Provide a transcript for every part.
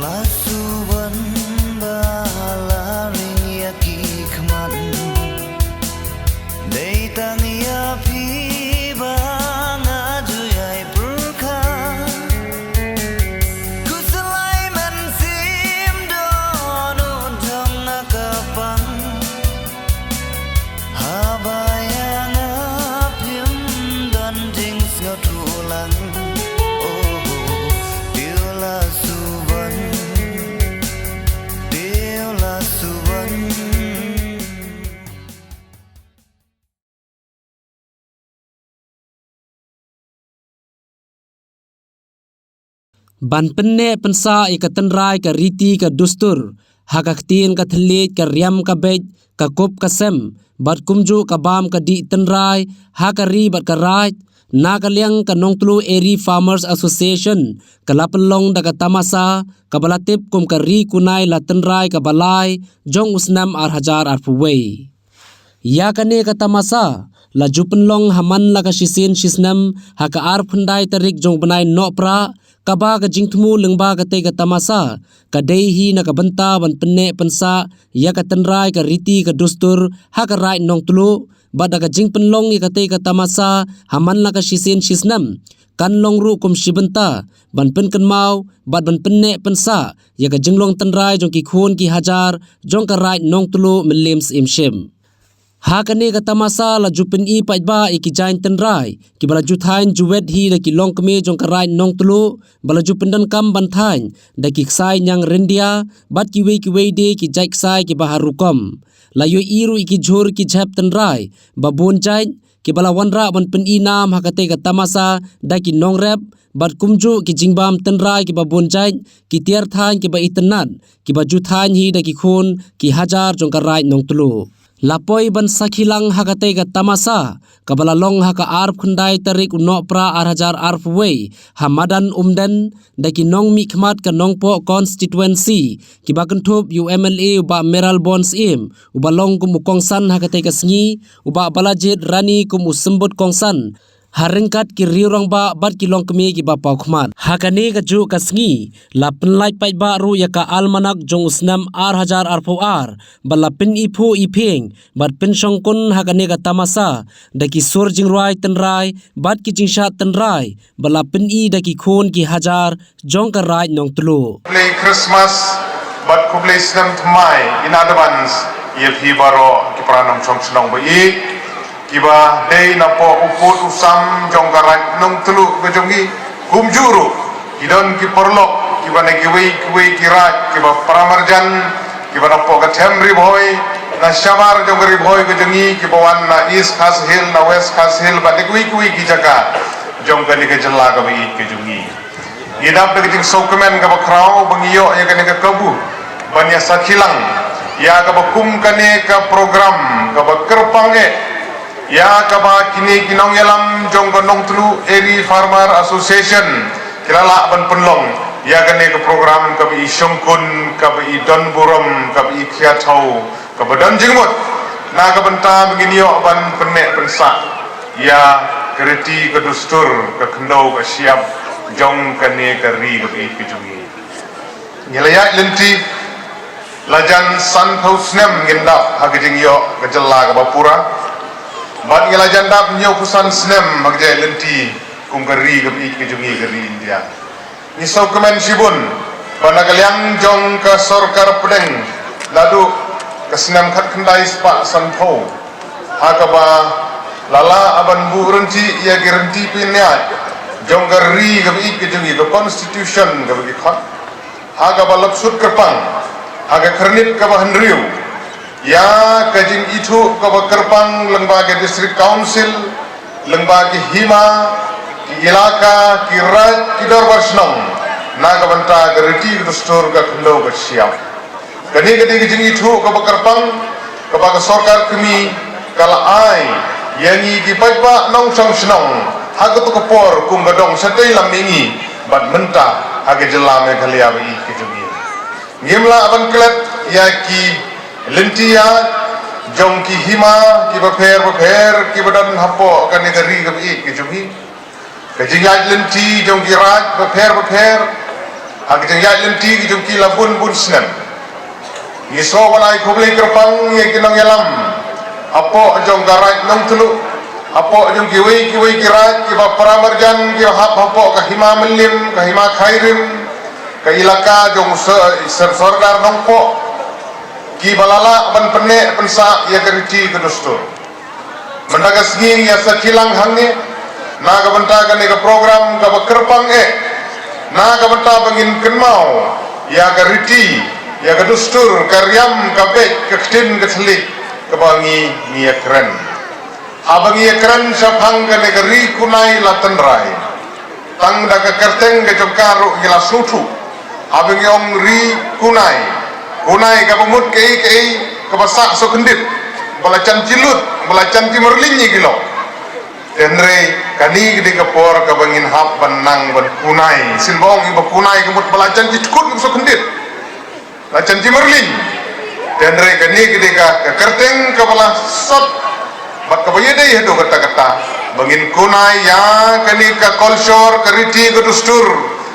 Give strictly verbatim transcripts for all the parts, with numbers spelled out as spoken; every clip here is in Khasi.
La suban ba la ring ïa ki khmat. Dei tang ïa phi ba nga ju ïai pyrkhat. Khuslai mynsiem don u dong na ka pang. Haba ïa nga phim don jingsngewthuh lang. Oh, te u la suban. Te u la suban. Ban pynneh pynsah ïa ka tynrai ka riti ka dustur, ha ka ktien ka thylliej ka riam ka beit, ka kup ka sem, bad kumjuh ka bam ka dih tynrai, ha ka ri bad ka raij, na ka liang ka Nongtluh Eri Farmers Association, ka la pynlong da ka tamasa, kaba la tip kum ka Ri Kunai La Tynrai kaba lai, jong u snem ar hajar arphew wei. Ïa kane ka tamasa, la ju pynlong ha man la ka shisien shisnem, ha ka arphew khyndai tarik jong u bnai Nohprah, kaba ka jingthmu lyngba katei ka tamasa, ka dei hi na ka bynta ban pynneh pynsah, ïa ka tynrai ka riti ka dustur, ha ka Raid Nongtluh, bad da ka jingpynlong ïa katei ka tamasa, ha man la ka shisien shisnem, kan long ruh kum shi bynta, ban pynkynmaw, bad ban pynneh pynsah, ïa ka jinglong tynrai jong ki khun ki hajar, jong ka Raid Nongtluh Mylliem Syiem Ship. Ha kane ka tamasa la ju pyni paidbah ïa ki jaiñ tynrai, kiba la ju thaiñ juwet hi da ki longkmie jong ka Raid Nongtluh, ba la ju pyndonkam ban thaiñ, da ki ksai ñiang ryndia, bad kiwei kiwei de ki jait ksai kiba har rukom. La ïohi ruh ïa ki jhur ki jhep tynrai, ba bun jait, kiba la wanrah ban pyni nam ha katei ka tamasa, da ki nongrep, bad kumjuh ki jingbam tynrai kiba bun jait, ki tiar thaiñ kiba itynnad, kiba ju thaiñ hi da ki khun, ki hajar jong ka Raid Nongtluh. La poi ban sakhi lang ha katei ka tamasa, kaba la long ha ka arphew khyndai tarik u Nohprah ar hajar arphew wei, ha madan Umden, da ki nongmihkhmat ka Nongpoh Constituency, kiba kynthup ïa u M L A u Bah Mayralborn Syiem, uba long kum u kongsan ha katei ka sngi, u Bah Balajied Rani kum u symbud kongsan, ha ryngkat ki riew rangbah bad ki longkmie kiba paw khmat. Ha kane kajuh ka sngi, la pynlait paidbah ruh ïa ka almanak jong u snem ar hajar arphew ar, ba la pyni phuh i phieng, bad pynshongkun ha kane ka tamasa, da ki sur jingrwai tynrai, bad ki jingshad tynrai, ba la pyni da ki khun ki hajar, jong ka Raid Nongtluh. Khublei Christmas, bad khublei snem thymmai, in advance, ïa phi baroh, ki para nongshong shnong ba ïeit, kiba dei napoh u pud u sam, jong ka Raid Nongtluh ka jong ngi, kumjuh ruh, ki don ki paralok, kiba na kiwei kiwei ki raid, kiba para marjan, kiba napoh ka them Ri Bhoi, na shabar jong ka Ri Bhoi ka jong ngi, kiba wan na East Khasi Hills, na West Khasi Hills, bad na kiwei kiwei ki jaka, jong kane ka jylla kaba ïeit ka jong ngi. Ngi dap da ka jingsngewkmen kaba khraw, ba ngi ïoh ïa kane ka kabu, ban ïa sakhi lang, ïa kaba kum kane ka program, kaba kyrpang eh, ïa kaba kine ki nongïalam jong ka Nongtluh Eri Farmer Association, ki la lah ban pynlong, ïa kane ka program kaba i shongkun, kaba i don burom, kaba i khiathaw, kaba don jingmut, na ka bynta ba ngin ïoh ban pynneh pynsah, ïa ka riti ka dustur, ka khyndew ka shyiap, jong kane ka ri kaba ïeit ka jong ngi. Ngi la ïaid lynti, la jan sanphew snem ngin dap ha ka jingïoh ka jylla kaba pura. Bad ngi la jan dap hynñiewphew san snem ha ka jingïaid lynti kum ka ri kaba ïeit ka jong ngi ka ri India. Ngi sngewkmen shibun, ba na ka liang jong ka sorkar pdeng, naduh ka snem khatkhyndai spah sanphew. Ha kaba la lah ban buh rynti ïa ki rynti pynïaid, jong ka ri kaba ïeit ka jong ngi ka constitution kaba ki khot. Ha kaba la pynshut kyrpang, ha ka khyrnit kaba hynriew. Ïa ka jingithuh kaba kyrpang lyngba ka district council, lyngba ki hima, ki ilaka, ki raid, ki dorbar shnong. Na ka bynta ka riti ka dustur ka khyndew ka shyiap. Kane ka dei ka jingithuh kaba kyrpang, kaba ka sorkar kmie, ka la ai, ïa ngi ki paidbah nongshong shnong, ha kato ka por kum ka dong shatei lam mihngi, bad mynta, ha ka jylla Meghalaya ba ïeit ka jong ngi. Ngim lah ban klet, ïa ki lynti ïaid, jong ki hima, kiba pher bapher, kiba don hapoh, kane ka ri kaba ïeit ka jong ngi. Ka jingïaid lynti, jong ki raid, bapher bapher, Ha ka jingïaid lynti ki jong ki la bun bun snem. Ngi sngew ban ai khublei kyrpang ïa ki nongïalam hapoh jong ka Raid Nongtluh, hapoh jong kiwei kiwei ki raid kiba para marjan kiba hap hapoh ka Hima Mylliem, ka Hima Khyrim, ka ilaka jong Sir, Sir Sordar Nongpoh, kiba la lah ban pynneh pynsah ïa ka riti ka dustur. Mynta ka sngi ngi ïa sakhi lang hangne na ka bynta kane ka program kaba kyrpang eh, na ka bynta ba ngin kynmaw ïa ka riti, ïa ka dustur, ka riam, ka beit, ka ktien, ka thylliej kaba ngi, ngi ïa kren. Haba ngi ïa kren shaphang kane ka Ri Kunai La Tynrai, tang da ka kyrteng ka jong ka ruh ngi la sngewthuh. Haba ngi ong Ri Kunai, kunai kaba mut kaei kaei kaba sah sohkyndit, ba la jan jilut, ba la jan jimarlin ïa ki lok. Te hynrei kane ka dei ka por kaba ngin hap ban nang ban kunai. Sien ba ong iba kunai ka mut ba la jan jitkhut sohkyndit, la jan jimarlin. Te hynrei kane ka dei ka, ka kyrteng kaba la sot bad kaba ïadei haduh katta katta ba ngin kunai ïa kane ka culture, ka riti ka dustur,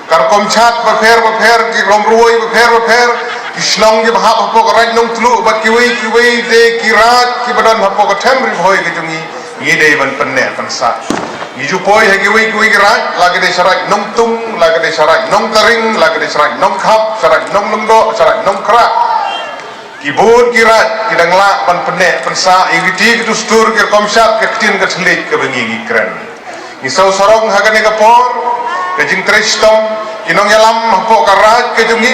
ka rukom shad bapher bapher, ki rukom rwai bapher bapher, ki shnong kiba hap hapoh ka Raid Nongtluh bad kiwei kiwei de ki raid kiba don hapoh ka them Ri Bhoi ka jong ngi. Ngi dei ban pynneh pynsah. Ngi ju poi ha kiwei kiwei ki raid, la ka dei sha Raid Nongtung, la ka dei sha Raid Nongtaring, la ka dei sha Raid Nongkhap, sha Raid Nonglyngdoh, sha Raid Nongkhrah. Ki bun ki raid ki dang lah ban pynneh pynsah ïa ki riti ki dustur, ki rukom shad, ka ktien ka thylliej kaba ngi, ngi kren. Ngi sngewsarong ha kane ka por ka jingtrei shitom ki nongïalam hapoh ka raid ka jong ngi,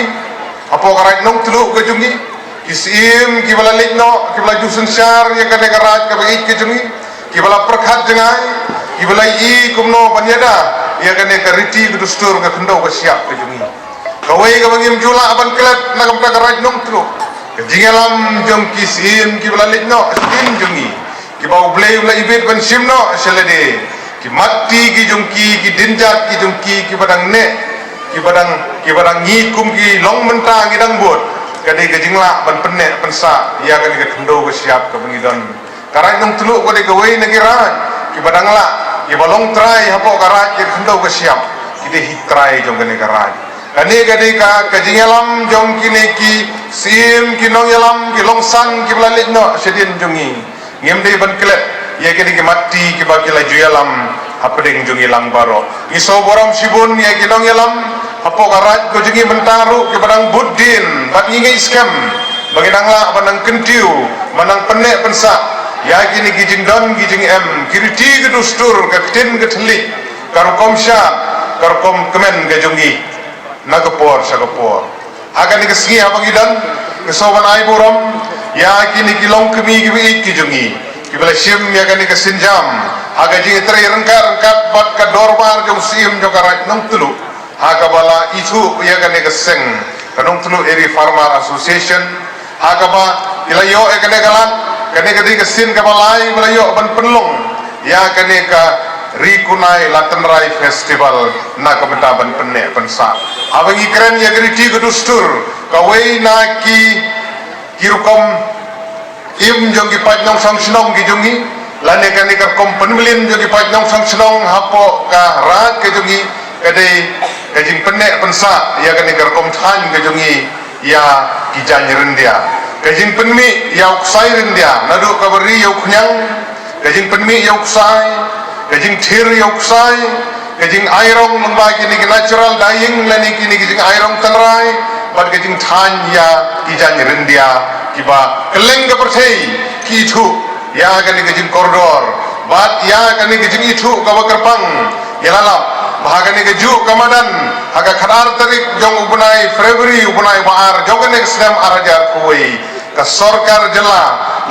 hapoh ka Raid Nongtluh ka jong ngi, ki syiem kiba la leit noh, kiba la ju synshar ïa kane ka raid kaba ïeit ka jong ngi, kiba la pyrkhat jngai, kiba la ïohi kumno ban ïada ïa kane ka riti ka dustur, ka khyndew ka shyiap ka jong ngi. Kawei kaba ngim ju lah ban klet na ka bynta ka Raid Nongtluh, ka jingïalam jong ki syiem kiba la leit noh sha khun jong ngi, kiba U Blei u la ibit ban shim noh sha lade. Ki matti ki jong ki, ki dienjat ki jong ki, kiba dang neh, kiba dang, kiba dang ngi kum ki long mynta ngi dang bud. Ka dei ka jinglah ban pynneh pynsah ïa kane ka khyndew ka shyiap kaba ngi don. Ka Raid Nongtluh ka dei kawei na ki raid kiba dang lah, kiba long trai hapoh ka raid, ka khyndew ka shyiap. Ki dei hi trai jong kane ka raid. Kane ka dei ka, ka jingïalam jong kine ki syiem, ki nongïalam, ki longsan kiba la leit noh shadien jong ngi. Ngim dei ban klet ïa kine ki matti kiba ki la ju ïalam hapdeng jong ngi lang baroh. Ngi sngewburom shibun ïa ki nongïalam hapoh ka raid ka jong ngi mynta ruh kiba dang bud dien, bad ngi ngeit skhem ba ngi dang lah ban nang kyntiew, ban nang pynneh pynsah ïa kine ki jingdon ki jingem, ki riti ki dustur, ka ktien ka thylliej, ka rukom shad, ka rukom kmen ka jong ngi na ka por sha ka por. Ha kane ka sngi haba ngi don, ngi sngewbha ban ai burom ïa kine ki longkmie kiba ïeit ki jong ngi, kiba la shim ïa kane ka sienjam ha ka jingtrei ryngkat ryngkat bad ka dorbar jong u Syiem jong ka Raid Nongtluh, ha kaba la ithuh ïa kane ka seng, ka Nongtluh Eri Farmer Association, ha kaba ki la ïoh ïa kane ka lad, kane ka dei ka sien kaba lai ba la ïoh ban pynlong ïa kane ka Ri Kunai La Tynrai Festival na ka bynta ban pynneh pynsah. Haba ngi kren ïa ka riti ka dustur, kawei na ki, ki rukom im jong ki paid nongshong shnong ki jong ngi, lane kane ka rukom pynmlien jong ki paid nongshong shnong hapoh ka raid ka jong ngi, ka dei ka jingpynneh pynsah ïa kane ka rukom thaiñ ka jong ngi ïa ki jaiñ ryndia. Ka jingpynmih ïa u ksai ryndia, naduh kaba ri ïa u khñiang, ka jingpynmih ïa u ksai, ka jingthir ïa u ksai, ka jingairong lyngba kine ki natural dyeing lane kine ki jingairong tynrai, bad ka jingthaiñ ïa ki jaiñ ryndia kiba kylleng ka pyrthei ki ithuh ïa kane ka jingkordor bad ïa kane ka jingithuh kaba kyrpang. Ïalalap ba ha kane ka juh ka madan, ha ka khatar tarik jong u bnai February, u bnai ba ar jong kane ka snem ar hajar khatwei, ka sorkar jylla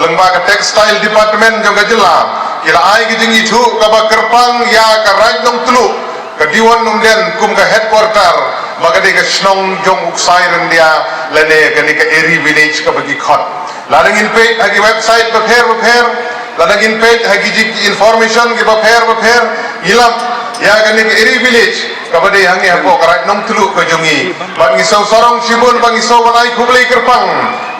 lyngba ka Textile Department jong ka jylla ki la ai ka jingithuh kaba kyrpang ïa ka Raid Nongtluh, ka Diwan Umden kum ka headquarter, ba ka dei ka shnong jong u ksai ryndia lane kane ka Eri Village kaba ki khot. Lada ngin peit ha ki website bapher bapher, lada ngin peit ha ki jing ki information kiba pher bapher, ngi lap ïa kane ka Eri Village kaba dei hangne hapoh ka Raid Nongtluh ka jong ngi. Bad ngi sngewsarong shibun, bad ngi sngew ban ai khublei kyrpang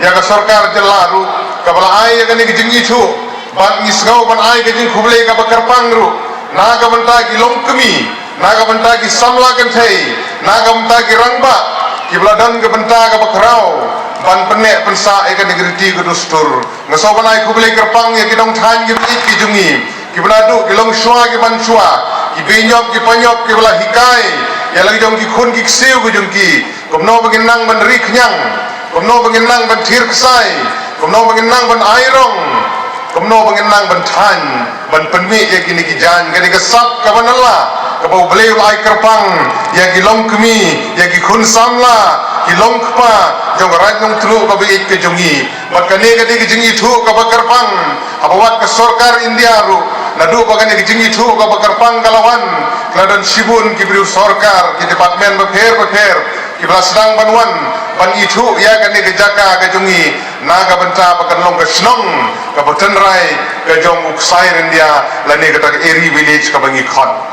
ïa ka sorkar jylla ruh kaba la ai ïa kane ka jingithuh, bad ngi sngew ban ai ka jingkhublei kaba kyrpang ruh na ka bynta ki longkmie Na ka bynta ki samla kynthei, na ka bynta ki rangbah, kiba la don ka bynta kaba khraw ban pynneh pynsah ïa kane ka riti ka dustur. Nga sngewbha ban ai khublei kyrpang ïa ki nongthaiñ kiba ïeit ki jong ngi, kiba naduh ki longshuwa ki manshuwa, ki beiñop ki paiñop kiba la hikai ïa la ki jong ki khun ki ksiew ki jong ki kumno ba ngin nang ban ri khñiang, kumno ba ngin nang ban thied ksai, kumno ba ngin nang ban ai rong, kumno ba ngin nang ban thaiñ, ban pynmih ïa kine ki jaiñ, kane ka sap kaba nylla, kaba U Blei u la ai kyrpang ïa ki longkmie, ïa ki khun samla, ki longkpa jong ka Raid Nongtluh kaba ïeit ka jong ngi. Bad kane ka dei ka jingithuh kaba kyrpang haba wad ka sorkar India ruh. Naduh ba kane ka jingithuh kaba kyrpang ka la wan, ka la don shibun ki briew sorkar, ki department bapher bapher kiba la sdang ban wan ban ithuh ïa kane ka jaka ka jong ngi, na ka bynta ba kan long ka shnong kaba tynrai ka jong u Ksai Ryndia lane kata ka Eri Village kaba ngi khot.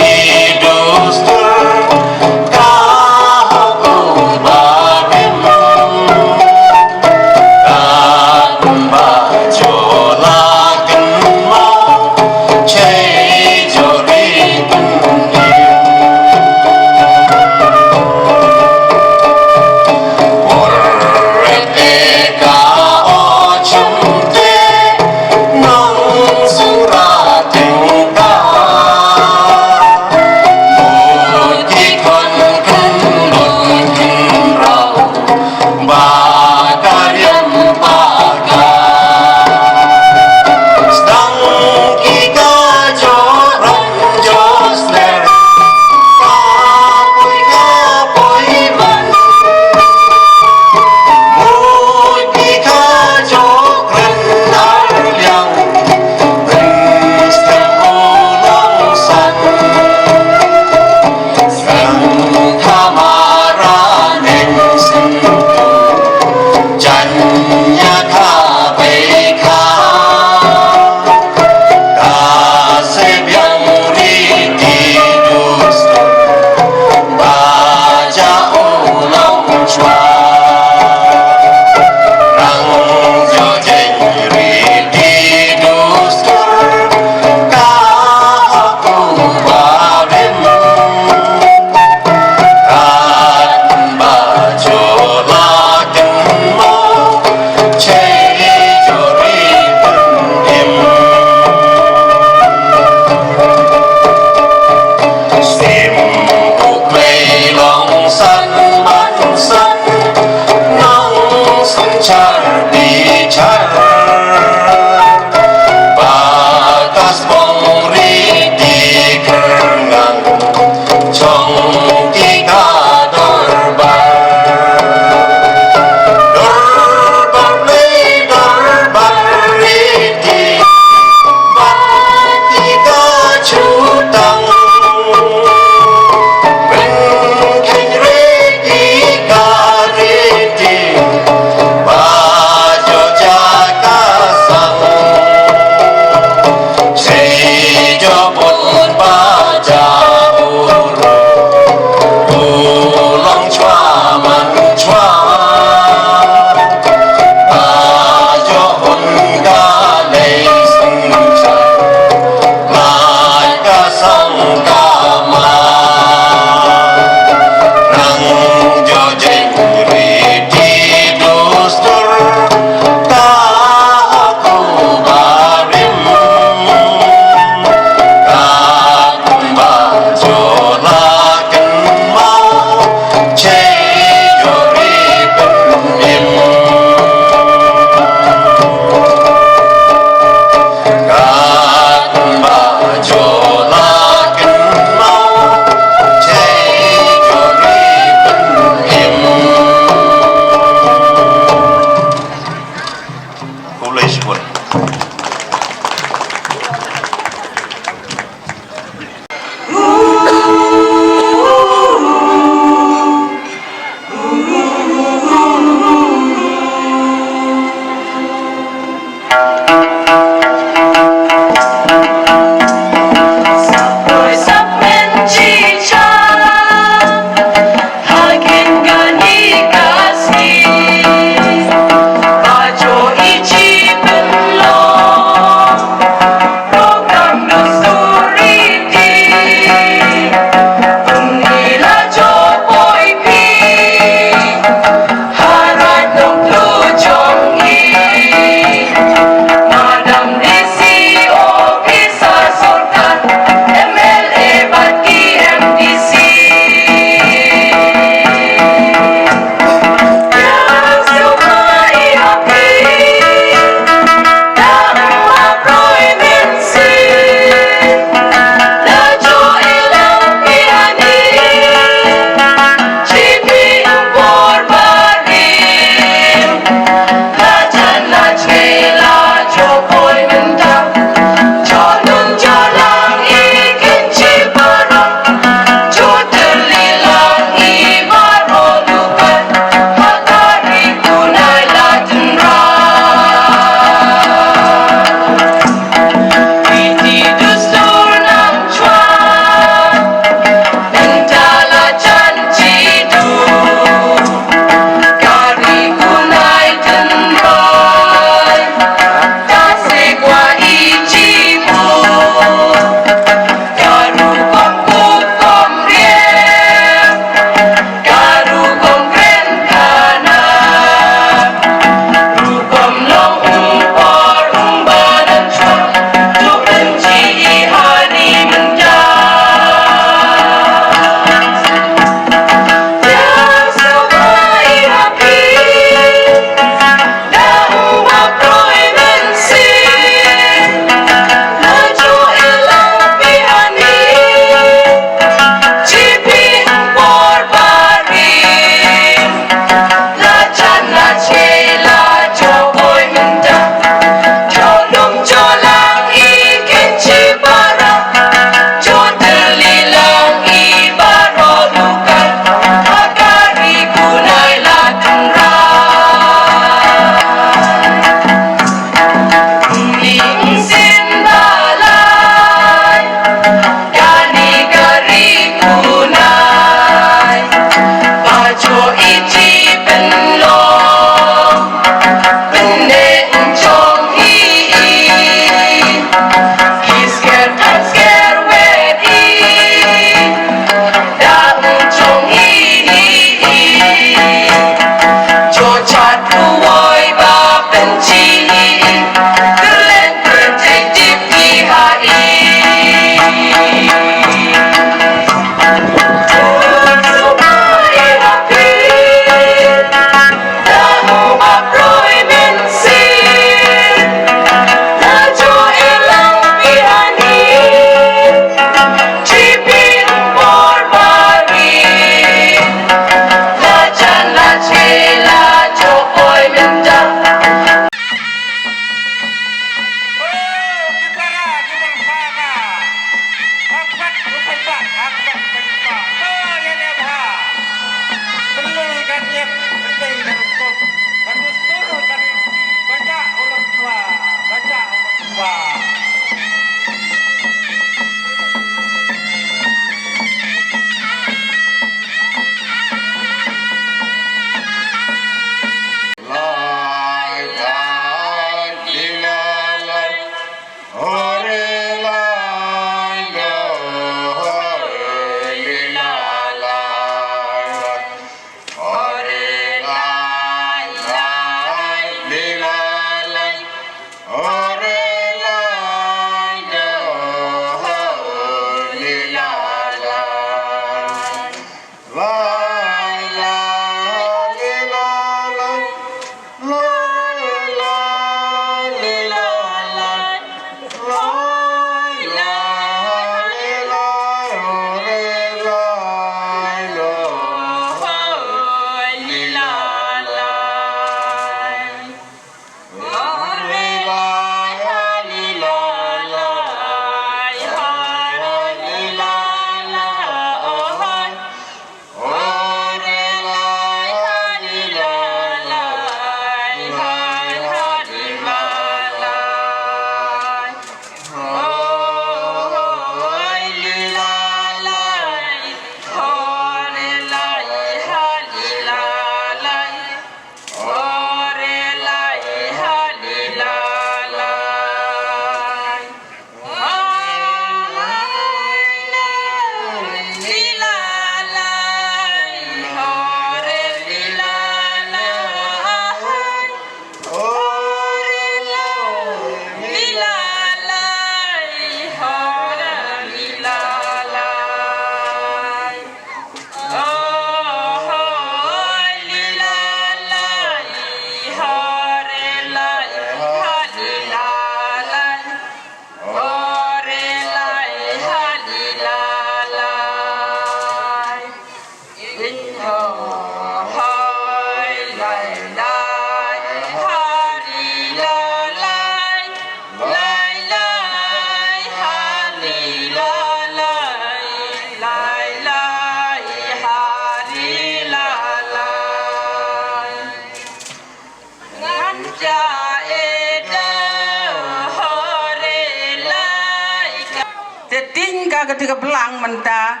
Ka kati ka blang mynta,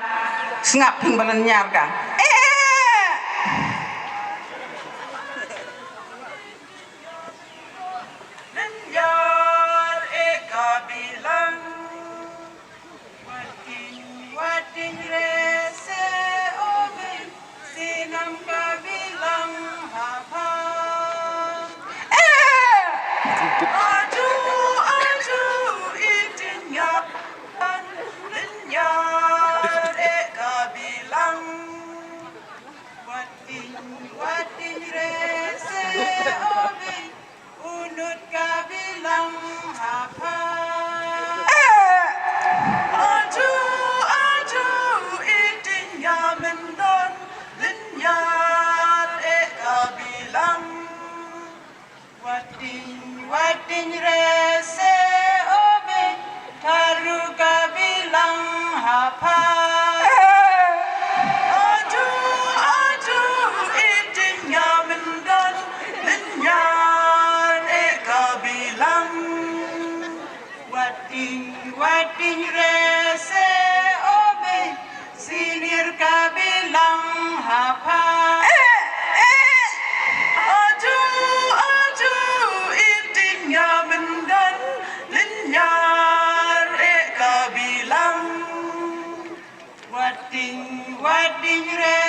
sngap phin ba lynñiar ka. Eh! Lynñiar eh ka bilang. Wating, wating re se o me, sinam ka bilang ha pha. Eh! Aju, aju, itin ya, lynñiar eh ka bilang. Wating, wating re se o me, unut ka bilang ha pha. Aju, aju, itin ya myndon, lynñiar eh ka bilang. Wating, wating re se o me, tharu ka bilang ha pha. Aju, aju, itin ya myndon, lynñiar eh ka bilang. Wating, wating re se o me, sinir ka bilang ha pha. Eh, eh. Aju, aju, itin ya myndon, lynñiar eh ka bilang. Wating, wating re